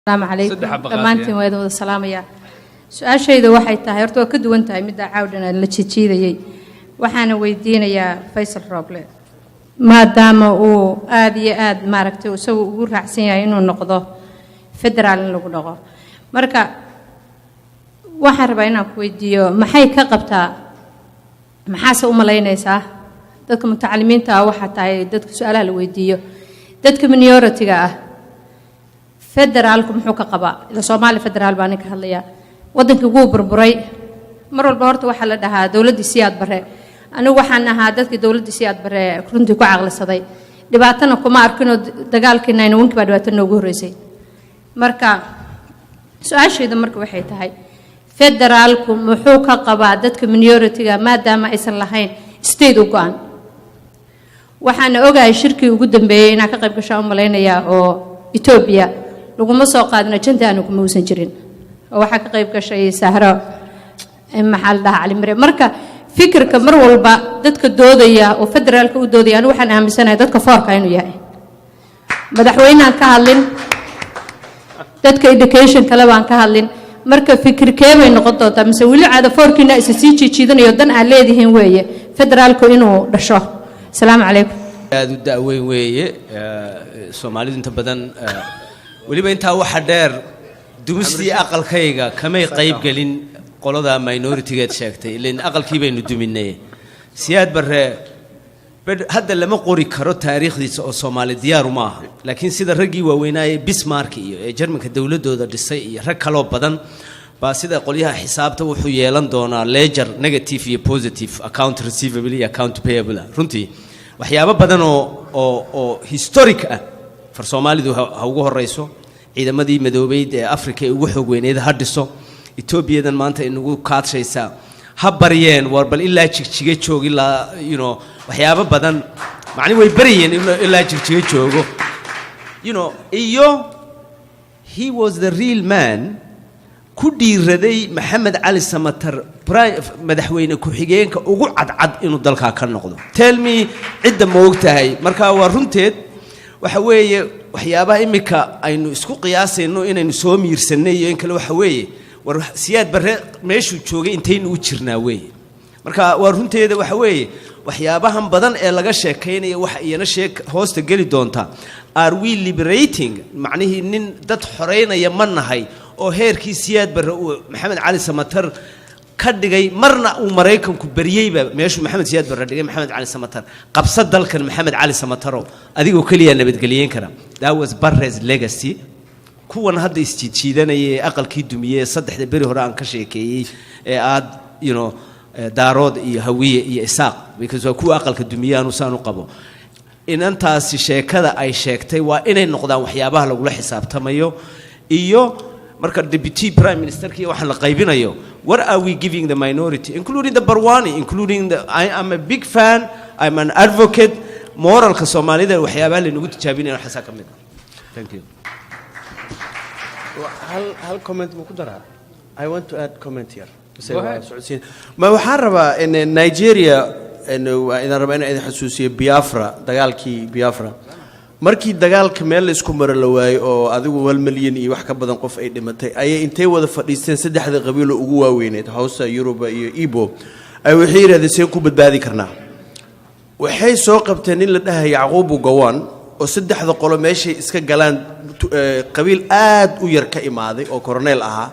Asalaamu calaykum. Saddex xabaqaad. Dhammaantiin waa idin wada salaamayaa. Su-aashayda waxay tahay, horta waa ka duwan tahay midda caawdhan aan la jijiidayey. Waxaana weydiinayaa Faysal Rooble, maadaama uu aada iyo aada maaragtay isagu ugu raacsan yahay inuu noqdo federaal in lagu dhaqo, marka waxaan rabaa inaan ku weydiiyo, maxay ka qabtaa, maxaase u malaynaysaa dadka mutacalimiinta ah waxaa tahay dadka su-aalaha la weydiiyo, dadka minority-ga ah federaalku muxuu ka qabaa? Ila Soomaali federaal baa ninka hadlayaa. Waddankii wuu burburay. Mar walba horta waxaa la dhahaa dowladdii Siyaad Barre. Anigu waxaan ahaa dadkii dowladdii Siyaad Barre runtii ku caqlisaday, dhibaatana kuma arkinoo dagaalkii 91-kii baa dhibaato noogu horreysay. Marka su-aashayda marka waxay tahay, federaalku muxuu ka qabaa dadka minority-ga, maadaama aysan lahayn state u go-an? Waxaana ogahay shirkii ugu dambeeyey inaan ka qayb gashaa u malaynayaa oo Etoobiya laguma soo qaadin ajenda, aanu kuma uusan jirin, oo waxaa ka qayb gashay Sahro, maxaa la dhahaa, Cali Mire. Marka fikirka mar walba dadka doodaya oo federaalka u doodaya, anigu waxaan aaminsanahay dadka four-ka inuu yahay. Madaxweyneaan ka hadlin, dadka education kale baan ka hadlin. Marka fikirkee bay noqon doontaa, mise weli caada four-kiina isa sii jiijiidanayo dan aad leedihiin weeye federaalku inuu dhasho? Asalaamu calaykum. Aada u da-weyn weeye. Soomaalidu inta badan, weliba intaa waxa dheer, dumistii aqalkayga kamay qayb gelin qolada minority-geed sheegtay, ilan aqalkii baynu duminay. Siyaad Barre hadda lama qori karo taariikhdiisa oo Soomaali diyaaru ma aha, laakiin sida raggii waaweynaaye Bismarck iyo ee Jarmanka dowladooda dhisay iyo rag kaloo badan baa, sida qolyaha xisaabta, wuxuu yeelan doonaa ledger negative iyo positive, account receivable iyo account payable. Runtii waxyaabo badan oo historic ah far Soomaalidu ha ugu horeyso, ciidamadii madoobeyd ee Afrika ee ugu xoog weyneyd ha dhiso, Etoobiyadan maanta inagu kaadshaysaa ha baryeen, war bal ilaa Jigjiga joog, ilaa waxyaabo badan macni way baryeen ilaa Jigjiga joogo iyo he was the real man ku dhiiraday Maxamed Cali Samatar madaxweyne ku-xigeenka ugu cadcad inuu dalkaa ka noqdo. Tell me cidda ma og tahay. Marka waa runteed, waxa weeye waxyaabaha imika aynu isku qiyaasayno inaynu soo miirsanay iyo in kale, waxa weeye war Siyaad Barre meeshuu joogay intaynu u jirnaa weeye. Marka waa runteeda, waxa weeye waxyaabahan badan ee laga sheekaynaya waxa iyana sheek hoosta geli doonta: are we liberating, macnihii nin dad xoreynaya ma nahay oo heerkii Siyaad Barre uu Maxamed Cali Samatar ka dhigay? Marna uu Maraykanku baryeyba meeshuu Maxamed Siyaad Barre dhigay Maxamed Cali Samatar. Qabsa dalkan, Maxamed Cali Samataro, adigoo keliya nabadgelyeyn kara. That was Barre's legacy. Kuwan hadda isjiidjiidanaya ee aqalkii dumiyey ee saddexda beri hore aan ka sheekeeyey ee aad Daarood iyo Hawiye iyo Isaaq, because waa kuwa aqalka dumiye aanu saan u qabo. Inantaasi sheekada ay sheegtay waa inay noqdaan waxyaabaha lagula xisaabtamayo. Iyo marka deputy prime ministerkii waxaan la qaybinayo, what are we giving the minority, including the Barwani, including the I am a big fan, I'm an advocate. Moralka Soomaalida waxyaabaha laynagu tijaabinaya waxaasaa ka mid ah. Thank you. Hal comment ma ku daraa? I want to add comment here. Mise Go waa ahead. socodsiin. Ma waxaan rabaa in Nigeria in waa idin rabaa inaan idin xasuusiyo Biafra, dagaalkii Biafra. Markii dagaalka meel la isku maro la waayey oo adigu 1 milyan iyo wax ka badan qof ay dhimatay, ayay intay wada fadhiisteen saddexda qabiilo ugu waaweyneed, Hausa, Yoruba iyo Ibo, ay waxay yidhahdeen, "Seen ku badbaadi karnaa?" Waxay soo qabteen nin la dhahay Yacquubu Gowon oo saddexda qolo meeshay iska galaan qabiil aad u yar ka imaaday oo coronel ahaa,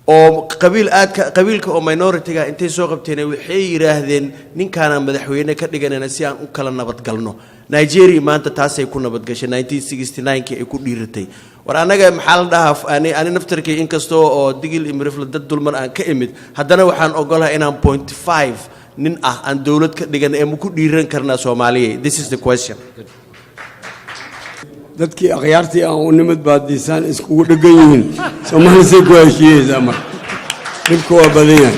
oo qabiil aad ka qabiilka oo minority-ga intay soo qabteen waxay yidhaahdeen, "Ninkaanaan madaxweyne ka dhiganayna si aan u kala nabadgalno." Nigeria maanta taasay ku nabadgashay 1969kii ay ku dhiiratay. War annaga maxaa la dhahaa, ani naftarkay inkastoo oo Digil iyo Mirifle dad dulman aan ka imid, haddana waxaan ogolahay inaan 0.5 nin ah aan dowlad ka dhigan. Ee ma ku dhiiran karnaa, Soomaaliya? This is the question. Dadkii akhyaartii aan u nimid baa diisaan iskugu dheggan yihiin. Soomaalisay ku heshiiyeysaa? Marka dhibka waa badan yahay.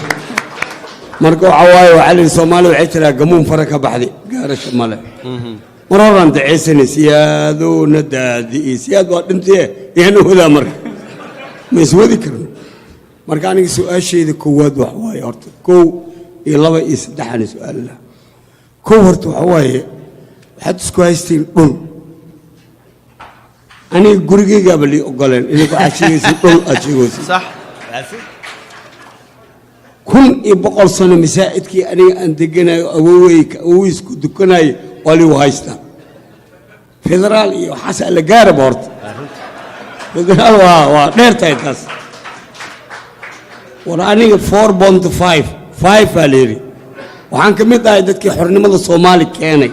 Marka waxaa waaye, waxaa la yidhi, Soomaaliya waxay tiraa, "Gamuun fara ka baxday gaarasho male." Mar horaan dacaysanay, Siyaadowna daadi'i, Siyaad waa dhintee, yaana wadaa. Marka ma iswadi karno. Marka aniga su-aashayda koowaad wax waaye, horta kow iyo laba iyo saddexaan su-aal laha. Kow, horta waxa waaye, waxaad isku haystiin dhul. Aniga gurigeygaaba lii ogoleen. Idinku waxaad sheegaysa dhul aad sheegaysa. Sax. 1100 sano masaa'idkii aniga aan deganayo, awoweyka awowiis ku dukanayo, waa liigu haystaa. Federaal iyo waxaas alla gaaraba horta. Federaal waa dheer tahay taas. War aniga 4.55 baa la yidhi. Waxaan ka mid ahay dadkii xornimada Soomaali keenay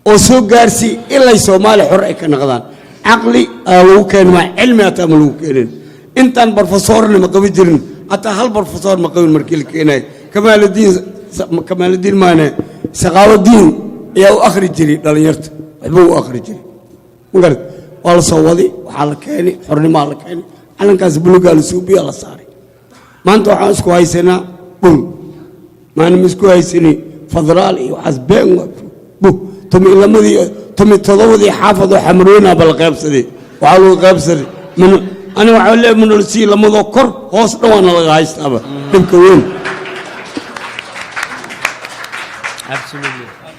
oo soo gaarsii ilay Soomaali xor ay ka noqdaan. Caqli aa lagu keeni maa, cilmi hataa ma lagu keenin. Intaan barofesoorna ma qabi jirin, hataa hal barofesoor ma qabin markii la keenayo. Kamaaludiin, Kamaaludiin maane, Saqaawadiin ayaa u akhri jiray dhallinyarta, waxba u akhri jiray. Ma garat? Waa la soo waday, waxaa la keenay xornimaa la keenay, calankaas bulugaa la suubiyaa la saaray. Maanta waxaan isku haysanaa dhul, maana ma isku haysani federaal iyo waxaas. Been waa bu tomi lamadii tomi toddobadii xaafad oo Xamarweynaaba la qaybsaday. Waxaa lagu qaybsaday man ani waxaa leeyahay manolsii lamadoo kor hoos dhan waana laga haystaaba dhibka weyn.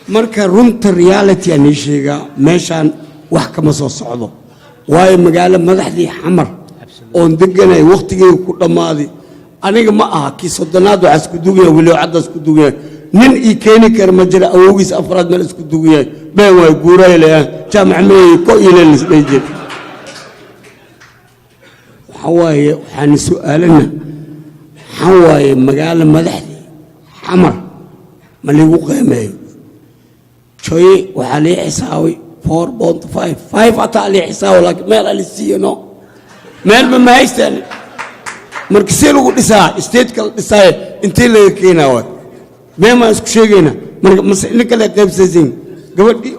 Marka runta reality aan ii sheegaa, meeshaan wax kama soo socdo, waayo magaalo madaxdii Xamar oon deganay wakhtigeyga ku dhammaaday. Aniga ma aha kii 30aad waxaa isku dugaya, weli cadda isku dugaya. Nin ii keeni kara ma jira awowgiis afraad meel isku dugayahay. Been waay, guuray leeyahay, jaamac meey ko ileen lisdhehi jira. Waxaa waaye waxaan su'aalana, waxaa waaye magaalo madaxdii Xamar ma liigu qiimeeyo? Joye waxaa lii xisaabay 4.55, hataa lii xisaabo, laakiin meel ali siiyo no, meelba ma haystaan. Marka see lagu dhisaa stateka la dhisaayo? Intee laga keenaa? Waay been maan isku sheegaynaa. Marka mase nin kale qaybsaysin gabadhii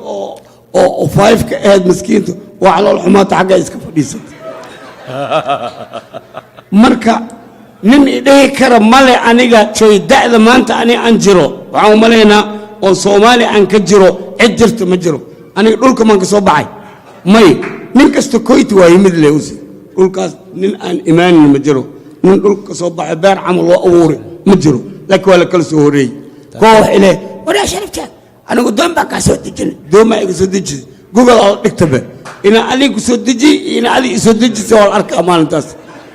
oo five ka ahayd, maskiinta waa calool xumaata, xaggaa iska fadhiisatay. Marka nin idhihi kara male. Aniga joy da'da maanta ani aan jiro, waxaan u malaynaa oo Soomaali aan ka jiro cid jirta ma jiro. Aniga dhulka maan ka soo baxay may. Nin kasta koyti waa yimid le usi dhulkaas nin aan imaanin ma jiro. Nin dhulka ka soo baxay beer camal loo abuuray ma jiro, laakiin waa la kala soo horeeyey. Koo wax ile waraa sharafta, anigu doon baan kaa soo dejinay, doomaa iga soo dejisay, gogol ala dhigtaba inaa adiga ku soo dejiy iyo inaa adiga isoo dejisay waa la arkaa maalintaas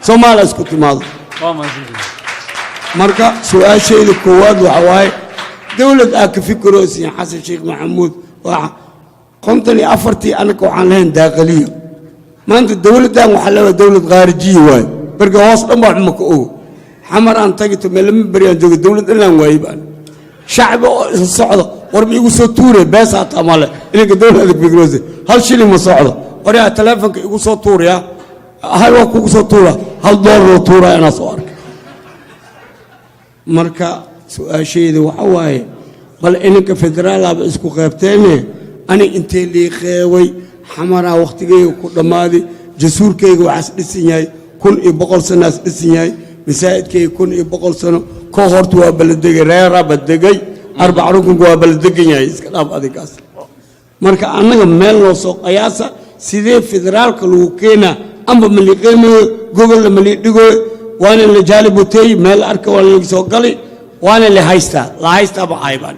Soomaaliya isku timaado. Waa mahadsantihiin. Marka su-aashayda koowaad waxa waaye, dowlad aa ka fikiroosin Xasan Sheekh Maxamuud waa 54-tii anaka waxaan lahayn daaqaliya. Maanta dowladdan waxaa leedahay dowlad khaarijiya waaye. Marka hoos dhan baa waxma ka ogo. Xamar aan tagito meel lama beryaan jooga, dowlad dhanaan waayey baan shacbi oo isa socdo. War ma igu soo tuure bees hataa male. Idinka dowlad fikiroosin, hal shilin ma socdo. Waryaa taleefonka igu soo tuuraya, hal waa kugu soo tuura, $1 oo tuura inaa soo arkay. Marka su-aashayda waxa waaye, bal ininka federaalaaba isku qaybteene, ani intee lii qeebay? Xamaraa wakhtigayga ku dhammaaday, jasuurkayga waxaas dhisan yahay 1100 sanoaas dhisan yahay, masaajidkayga 1100 sano ka horta waa baladegay, reeraa badegay, arbac rukunka waa baladegan yahay. Iska dhaaf adigaas. Marka annaga meel noo soo qiyaasa, sidee federaalka lagu keenaa? Amba maliqeymayo, gobolna malidhigoyo, waana la jaalibuteey, meel arka waa laga soo gali, waana la haystaa, la haystaa ba ahaybaan.